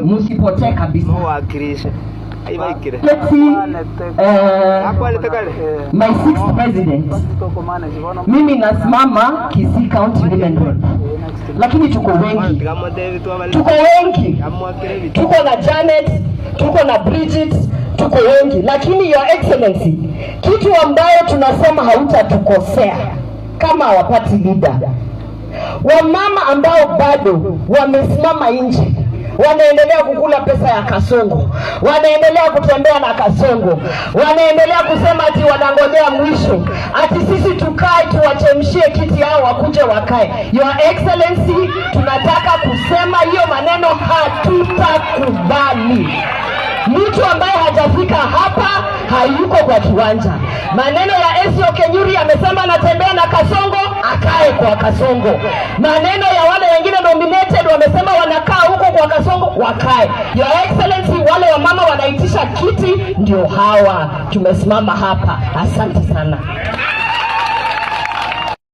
Msipotee kabisa. Mwakilishe. Ibaikire. Let's see, Akwanete kare. My sixth president. Mimi nasimama Kisii County Women Rep, lakini tuko wengi, tuko wengi, tuko na Janet, tuko na Bridget, tuko wengi, lakini Your Excellency, kitu ambayo tunasema hautatukosea kama our party leader, wamama ambao bado wamesimama nje wanaendelea kukula pesa ya Kasongo, wanaendelea kutembea na Kasongo, wanaendelea kusema ati wanangojea mwisho, ati sisi tukae tuwachemshie kiti yao wakuje wakae. Your Excellency, tunataka kusema hiyo maneno hatutakubali. Mtu ambaye hajafika hapa hayuko kwa kiwanja. Maneno ya Esio Kenyuri amesema anatembea na Kasongo, akae kwa Kasongo. Maneno ya wale wengine nominated wamesema wanakaa huko kwa Kasongo, wakae. Your Excellency, wale wamama wanaitisha kiti ndio hawa tumesimama hapa. Asante sana.